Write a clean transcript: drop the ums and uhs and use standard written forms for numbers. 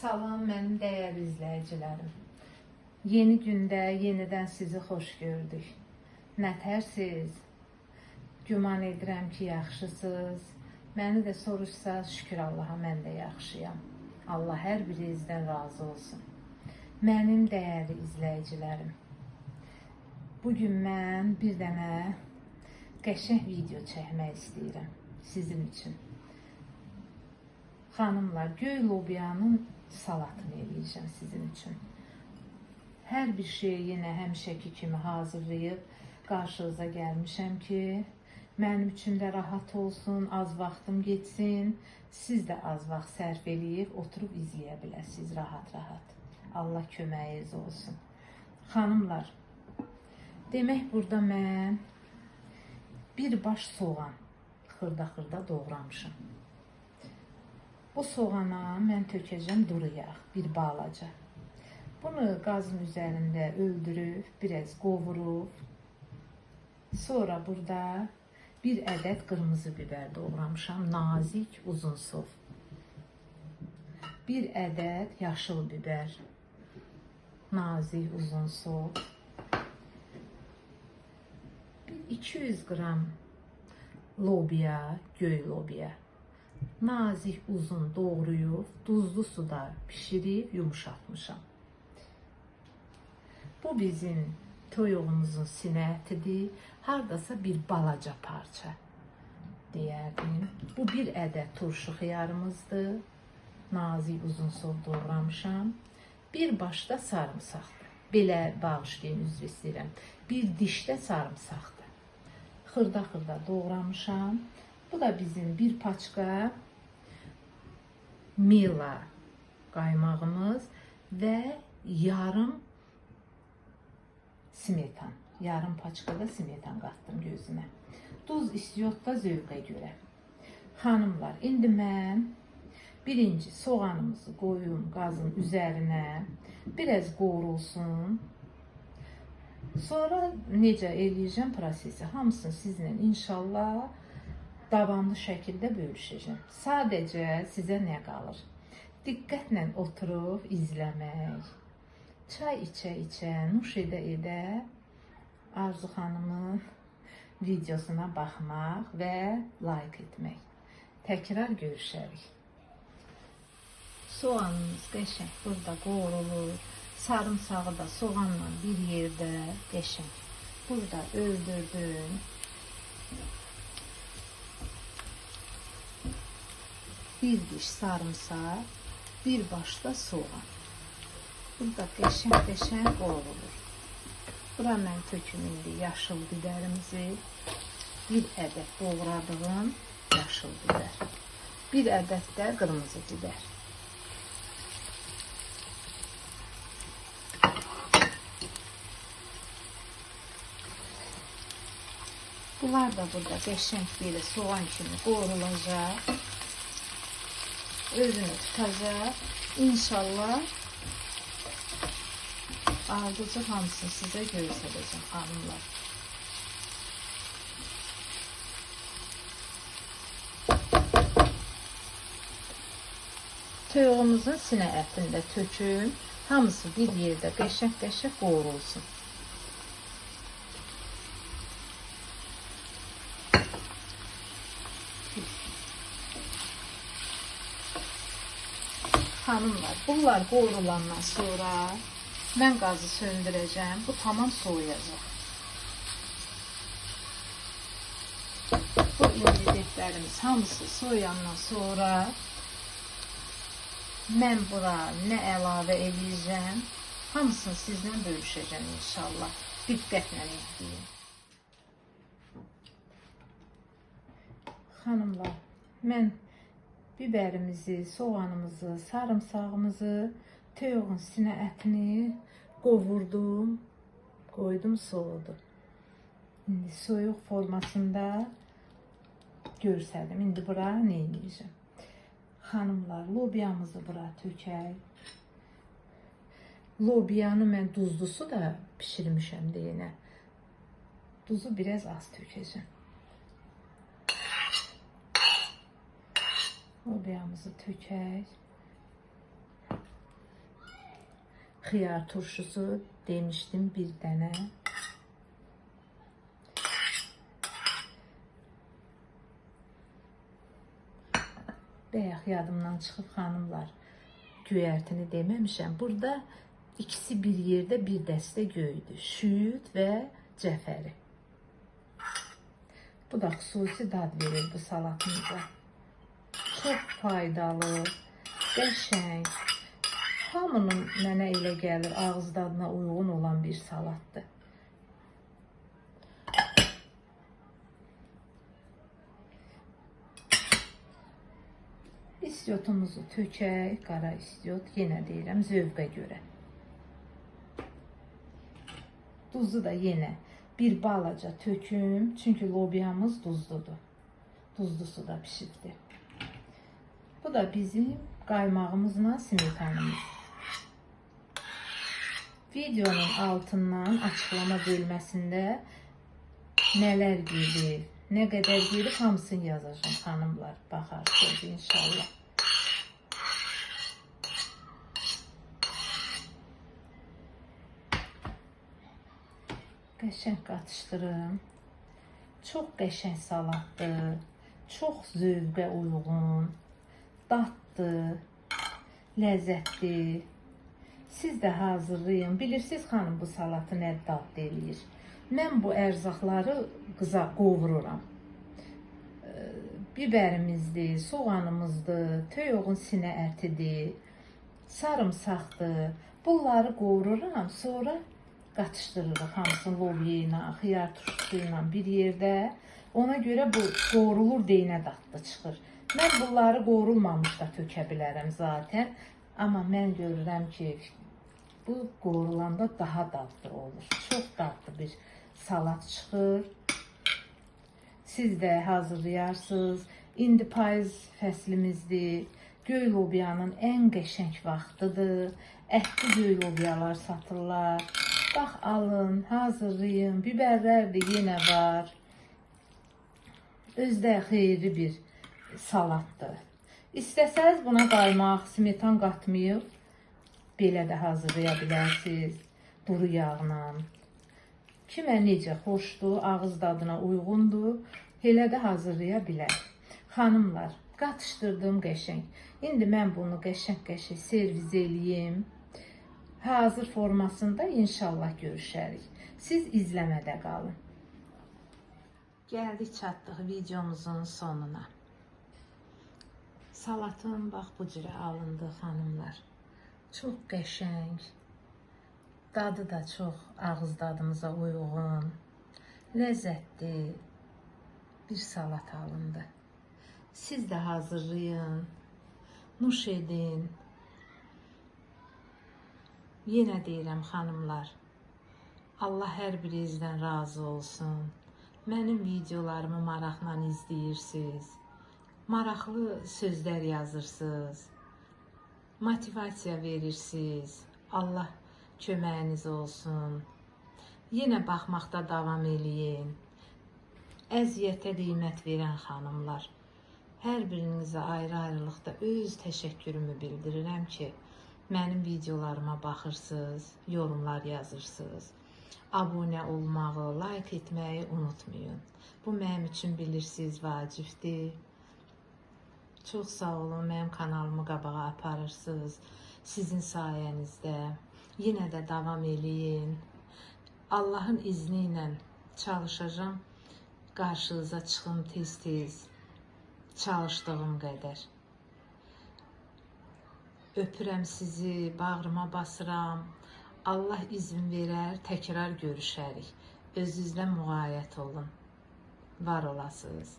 Salam mənim dəyərli izləyicilərim. Yeni gündə yenidən sizi xoş gördük. Nətərsiz? Güman edirəm ki, yaxşısınız. Məni də soruşsaz, şükür Allaha mən də yaxşıyam. Allah hər birinizdən razı olsun. Mənim dəyərli izləyicilərim, bugün mən bir dənə qəşəng video çəkmək istəyirəm sizin üçün. Xanımlar, göy lobyanın salatını eləyəcəm sizin üçün. Hər bir şeyi yenə həmişəki kimi hazırlayıb qarşınıza gəlmişəm ki, mənim üçün də rahat olsun, az vaxtım getsin. Siz də az vaxt sərf eləyib oturub izləyə biləsiniz rahat-rahat. Allah köməyiniz olsun. Xanımlar, demək burada mən bir baş soğan xırda-xırda doğramışam. Bu soğana mən tökəcəm duru yağ, bir balaca. Bunu qazın üzərində öldürüb, biraz qovurub. Sonra burada bir ədəd qırmızı biber doğramışam, nazik, uzunsov. Bir ədəd yaşıl biber, nazik, uzunsov. 200 qram lobya, göy lobya. Nazik, uzun doğrayıb, duzlu suda pişirib, yumuşatmışam. Bu bizim toyuğumuzun sinə ətidir. Hardasa bir balaca parça deyərdim. Bu bir ədəd turşu xiyarımızdır. Nazik, uzunsov doğramışam. Bir başda sarımsaqdır. Belə bağışlayın, üzr istəyirəm. Bir dişdə sarımsaqdır. Xırda-xırda doğramışam. Bu da bizim bir paçka mila qaymağımız və yarım smetan. Yarım paçkada smetan qatdım gözünə. Duz, istiot da zövqə görə. Xanımlar, indi mən birinci soğanımızı qoyum qazın üzərinə. Biraz qovrulsun. Sonra necə eləyəcəm prosesi? Hamısını sizlə inşallah davamlı şəkildə bölüşəcəm. Sadəcə sizə nə qalır? Diqqətlə oturub izləmək. Çay içə-içə, nuş edə-edə Arzu xanımın videosuna baxmaq və like etmək. Təkrar görüşərik. Soğanımız qəşəng burada qovrulur. Sarımsağı da soğanla bir yerdə qəşəng burada öldürdüm. Bir diş sarımsaq, bir başda soğan. Burada qəşəng-qəşəng qovrulur. Bura mən töküm indi yaşıl biberimizi. Bir ədəd doğradığım yaşıl biber. Bir ədəd də qırmızı biber. Bunlar da burada qəşəng belə soğan kimi qovrulacaq. Özünü tutacaq. İnşallah ardıcıl hamısını sizə göstərəcəm xanımlar. Toyuğumuzun sinə ətini də töküm. Hamısı bir yerdə qəşəng-qəşəng qovrulsun. Xanımlar, bunlar qovurulandan sonra mən qazı söndürəcəm. Bu tamam soğuyacaq. Bu ingrediyentlərimiz hamısı soğuyandan sonra mən bura nə əlavə eləyəcəm, hamısını sizlə bölüşəcəm inşallah. Diqqətlə izləyin. Xanımlar, mən biberimizi, soğanımızı, sarımsağımızı, toyuğun sinə ətini qovurdum, qoydum, soğudu. İndi soyuq formasında görsədim. İndi bura nə eləyəcəm? Xanımlar, lobyamızı bura tökək. Lobyanı mən duzlu suda pişirmişəm deyənə. Duzu biraz az tökəcəm. Lobyamızı tökək. Xiyar turşusu demişdim bir dənə. Bayaq yadımdan çıxıb xanımlar, göyərtini deməmişəm. Burada ikisi bir yerdə bir dəstə göydü. Şüd və cəfəri. Bu da xüsusi dad verir bu salatımıza. Çox faydalı, qəşəng. Hamının mənə elə gəlir ağız dadına uyğun olan bir salatdır. İstiotumuzu tökək, qara istiot, yenə deyirəm, zövqə görə. Duzu da yenə bir balaca töküm, çünki lobiyamız duzludur. Duzlu suda pişibdir. Bu da bizim qaymağımızla smetanımız. Videonun altından açıqlama bölməsində nələr gedir, nə qədər gedib hamısını yazacağım xanımlar. Baxarsınız inşallah. Qəşəng qatışdırım. Çox qəşəng salatdır. Çox zövqə uyğun. Dadlı, ləzzətli. Siz də hazırlayın. Bilirsiniz xanım bu salatı nə dadlı eləyir. Mən bu ərzaqları qıza qovururam. Bibərimizdir, soğanımızdır, toyuğun sinə ətidir, sarımsaqdır. Bunları qovururam, sonra qatışdırırıq hamısını lobya ilə, xiyar turşusu ilə bir yerdə. Ona görə bu qovrulur deyinə dadlı çıxır. Mən bunları qovrulmamış da tökə bilərəm zaten. Amma mən görürəm ki, bu qovrulanda daha dadlı olur. Çox dadlı bir salat çıxır. Siz də hazırlayarsınız. İndi payız fəslimizdir. Göy lobyanın ən qəşəng vaxtıdır. Ətli göy lobyalar satırlar. Bax, alın, hazırlayın. Biberlər də yenə var. Özdə xeyirli bir salatdır. İstəsəniz buna qaymaq, smetan qatmayıb, belə də hazırlaya bilərsiniz. Duru yağla. Kimə necə xoşdur, ağız dadına uyğundur, elə də hazırlaya bilər. Xanımlar, qatışdırdım qəşəng. İndi mən bunu qəşəng-qəşəng servis eləyim. Hazır formasında inşallah görüşərik. Siz izləmədə qalın. Gəldik, çatdıq videomuzun sonuna. Salatım bax bu cürə alındı xanımlar. Çox qəşəng. Dadı da çox ağız dadımıza uyğun. Ləzzətli bir salat alındı. Siz də hazırlayın. Nuş edin. Yenə deyirəm xanımlar, Allah hər birinizdən razı olsun. Mənim videolarımı maraqla izləyirsiniz. Maraqlı sözlər yazırsınız. Motivasiya verirsiniz. Allah köməyiniz olsun. Yenə baxmaqda davam eləyin. Əziyyətə qiymət verən xanımlar, hər birinizə ayrı-ayrılıqda öz təşəkkürümü bildirirəm ki, mənim videolarıma baxırsınız, yorumlar yazırsınız. Abunə olmağı, like etməyi unutmayın. Bu mənim üçün bilirsiniz, vacibdir. Çox sağ olun, mənim kanalımı qabağa aparırsınız. Sizin sayənizdə. Yenə də davam eləyin. Allahın izni ilə çalışacağam. Qarşınıza çıxım tez-tez, çalışdığım qədər. Öpürəm sizi, bağrıma basıram. Allah izin verər, təkrar görüşərik. Özünüzlə müğayət olun. Var olasınız.